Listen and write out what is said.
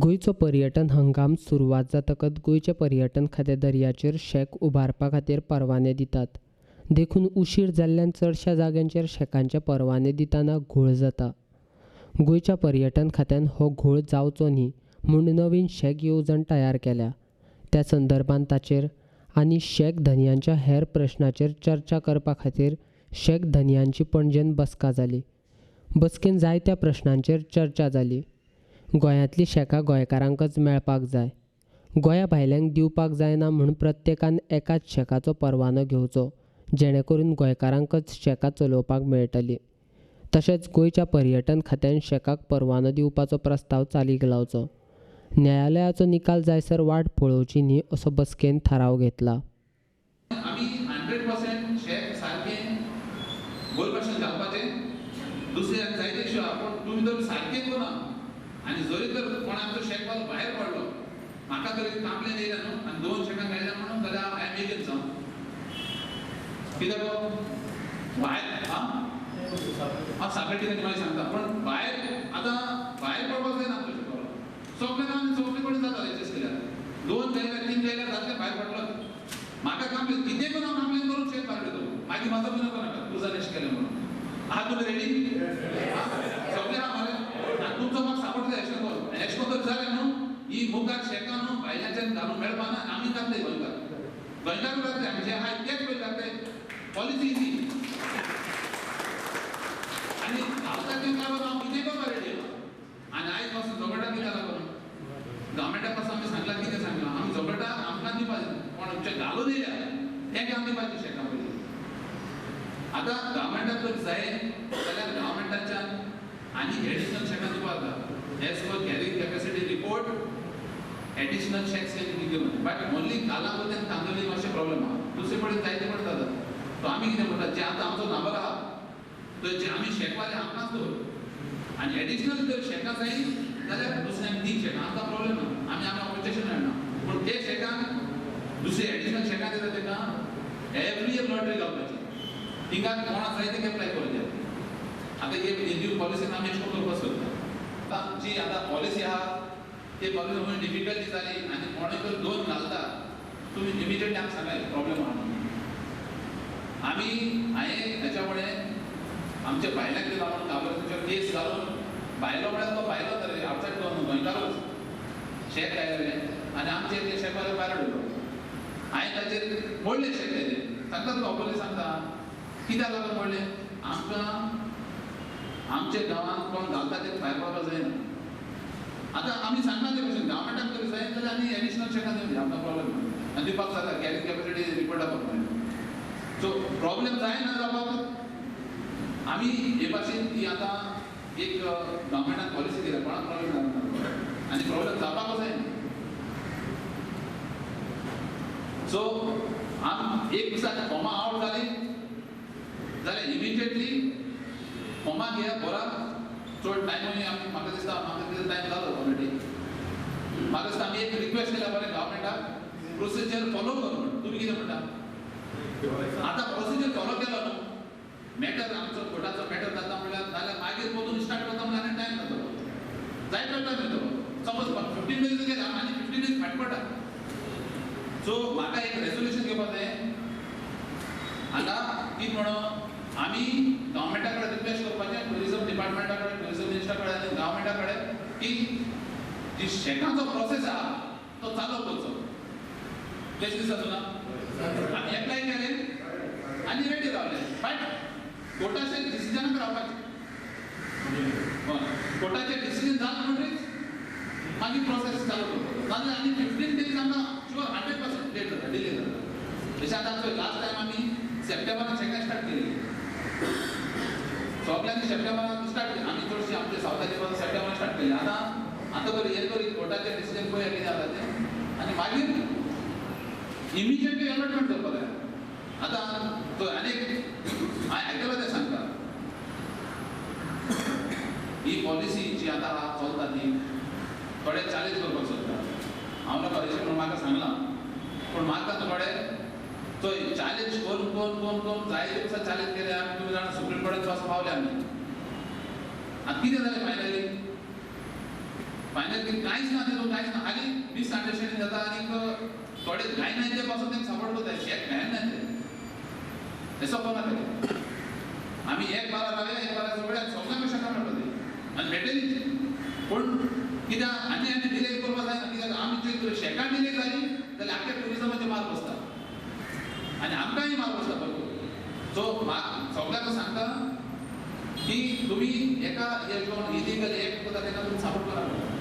गोंयचो पर्यटन हंगाम सुरवात जातकच गोंयचें पर्यटन खातें दर्याचेर शॅक उबारपा खातीर परवाने दितात. देखून उशीर जाल्ल्यान चडश्या जाग्यांचेर शॅकांचे परवाने दितना घोळ जाता. गोंयच्या पर्यटन खात्यान हो घोळ जावचो न्ही म्हूण नवीन शॅक येवजण तयार केल्या. त्या संदर्भात ताचेर आनी शॅक धनयांच्या हेर प्रश्नाचेर चर्चा करपा खातीर शॅक धनयांची पणजेन बसका जाली. बसकेन जायत्या प्रश्नांचेर चर्चा जाली. गोंयांतली शॅकां गोंयकारांकच मेळपाक जाय, गोंया भायल्यांक दिवपाक जायना म्हूण प्रत्येकान एकाच शॅकाचो परवानो घेवचो, जेणे करून गोंयकारांकच शॅकां चलोवपाक मेळटली. तशेंच गोंयच्या पर्यटन खात्यान शॅकाक परवानो दिवपाचो प्रस्ताव चालीक लावचो. न्यायालयाचो निकाल जायसर वाट पळोवची न्ही असो बसकेन थाराव घेतला. आमी 100% शॅक सारकें गोल भाशेन घालपाचें, दुसऱ्याक जायते इश्यू आहा, पूण तुमी तर सारकें करूं. आनी जरी तर कोण आमचो शॅकवालो भायर पडलो, म्हाका तरी कंप्लेन येयल्या न्हू आनी 2 शॅकां घायल्या म्हणून, जाल्यार I am against. हांव कित्याक भायर हांव सापळे ठिकाणी मागीर सांगता, पूण भायर आतां भायर पडपाक जायना आमचो शॅकवालो. सगळे गांवांनी सगळे कडेन जाता एडजस्ट केल्यार 2 जायल्यार 3 जायल्यार जातलें, भायर पडलो. म्हाका कंप्लेन कितें करून हांव कंप्लेन करून शॅक भायर वयतलो, मागीर म्हाजो विनो नाका तुजो एश केलें म्हणून. आहा तुमी रेडी? सगळे आहा मरे? आनी तुमचो म्हाका सापडटा एश करून, एश करून तर जालें न्हू, ही मुखार शॅकां न्हू भायल्याच्यान घालूंक मेळपाना. आमी घातले गोंयकार, गोंयकार घातले आमी जे आहा तेच पयलीं घातले. पॉलिसी इजी आनी घालता तें काय हांव कितें करपाक रेडी आहा. आनी आयज पासून झगडटा कितें लागून गव्हर्मेंटा पासून आमी सांगलां, कितें सांगलां, आमी झगडटा आमकां दिवपाचें, कोण आमचें घालून येयल्या तें आमी दिवपाचें शॅकां पयलीं. आतां गव्हर्मेंटाक जर जाय जाल्यार गव्हर्मेंटाच्यान आनी एडिशनल शॅकां दिवपाक जाता. As per carrying capacity report additional shacks can be given, but only Calangute आनी कांदोली मातशें प्रॉब्लेम आहा, दुसरे कडेन जायते कडेन जाता. सो आमी कितें म्हणटा, जे आतां आमचो नंबर आहा तो जे आमी शॅकवाले आमकांच दवर, आनी एडिशनल जर शॅकां जाय जाल्यार दुसऱ्यांक दी शॅकां, आमकां प्रॉब्लेम ना, आमी आमी ऑब्जेक्शन हाडना. पूण ते शॅकांक दुसरे एडिशनल शॅकां दिता तेका एवरी इयर लॉटरी घालपाची, थिंगा कोणाक जाय तेका एप्लाय करूं जाय. आतां हे न्यू पॉलिसीन आमी एश करून करपाक सोदता. आमची आतां पॉलिसी आहा ते पॉलिसी म्हणून डिफिकल्टी जाली आनी कोणूय तर 2 घालता, तुमी इमिजिएटली आमकां सांगाय प्रॉब्लेम आहा. आमी हांवें हेच्या फुडें आमच्या बायलांक दिला म्हणून काबरेचो केस घालून बायलो म्हळ्यार तो बायलो तर आवटसायड तो न्हू, गोंयकारूच शॅक लायलें आनी आमचे ते शॅकवाले भायर उडयलो. हांवें ताचेर मोडलें शॅक तेजें, सांगता तुका पयलीं सांगता कित्याक लागून मोडलें. आमकां आमच्या गांवांत कोण घालता ते भायर पडपाक जायना. आतां आमी सांगना ते भशेन गव्हर्मेंटाक तरी जाय जाल्यार आनी एडिशनल शॅकां दिवया, आमकां प्रॉब्लेम ना, आनी दिवपाक जाता कॅरिंग कॅपॅसिटी रिपोर्टा प्रमाणे. सो प्रॉब्लेम जायना जावपाक आमी हे भाशेन ही आतां एक गव्हर्मेंटान पॉलिसी दिल्या, कोणाक प्रॉब्लेम जायना आनी प्रॉब्लेम जावपाकूच जायना. सो आम एक दिसा फॉर्मां आवट जाली जाल्यार इमिजिएटली फॉर्मां घेया बरा, चड टायमूय आमी म्हाका दिसता म्हाका कितें टायम जालो ऑलरेडी. म्हाका दिसता आमी एक रिक्वेस्ट केल्या बरें गव्हर्मेंटाक प्रोसिजर फॉलो कर म्हण. तुमी कितें म्हणटा? आतां प्रोसिजर फॉलो केलो न्हू, मॅटर आमचो कोर्टाचो मॅटर जाता म्हणल्यार जाल्यार मागीर परतून स्टार्ट करता म्हणल्यार आनी टायम जातलो, जायतो टायम येतलो. सपोज 15 डेज गेले आनी 15 डेज फाटीं पडटा. सो म्हाका एक रेजोल्युशन घेवपाक जाय हांगा कितें म्हणून आमी गव्हर्मेंटा कडेन रिक्वेस्ट करपाचें, ट्युरिजम डिपार्टमेंटा कडेन, ट्युरिजम मिनिस्टरा कडेन आनी गव्हर्मेंटा कडेन की जी शॅकांचो प्रोसेस आहा तो चालू करचो. तेच दिसा तुका आमी एप्लाय केलें आनी रेडी रावले, बट कोर्टाच्या डिसिजनाक रावपाचें. कोर्टाचें डिसिजन जालें म्हणटरीच मागीर प्रोसेस चालू करपाचो, नाजाल्यार आनी 15 डेज आमकां शुअर 100% लेट जाता, डिले जाता. जशें आतां आमचो लास्ट टायम आमी सप्टेंबरान शॅकां स्टार्ट केली, सगळ्यांनी सप्टेंबरान स्टार्ट केली, आमी चडशी आमचे सावथाचे पासून सप्टेंबरान स्टार्ट केली. आतां आतां तर हे तरी कोर्टाचें डिसिजन पळोवया कितें जाता तें आनी मागीर इमिजिएटली अलॉटमेंट करपाक जाय. आतां तो आनी हांवें आयकलां तें सांगता, ही पॉलिसी जी आतां चलता ती थोडे चॅलेंज करपाक सोदता. हांव नाका अशें म्हणून म्हाका सांगलां, पूण म्हाका थोडे चोय चॅलेंज करून करून करून करून जायते दिसा चॅलेंज केले आमी, तुमी जाणा सुप्रीम कोर्टान पासून पावले आमी. आतां कितें जालें फायनली? फायनल कितें कांयच ना तितून कांयच ना आनी मिसअंडरस्टँडींग जाता आनीक थोडे घायनाय ते पासून तेंकां सपोर्ट करताय शेक घायनाय ते हें सपना तें आमी एक बारा रावया एक बारा सगळ्या सगळ्यांक शेकां मेळटली आनी मेळटली पूण कित्याक आनी आनी डिले करपाक जायना कित्याक आमी जर शेकां डिले जाली जाल्यार आख्या ट्युरिजमाचेर मार बसता आनी आमकांय मार बसता भरपूर. सो सगळ्यांक सांगता की तुमी एका हे इलिगल एक्ट करता तेका तुमी सपोर्ट करा.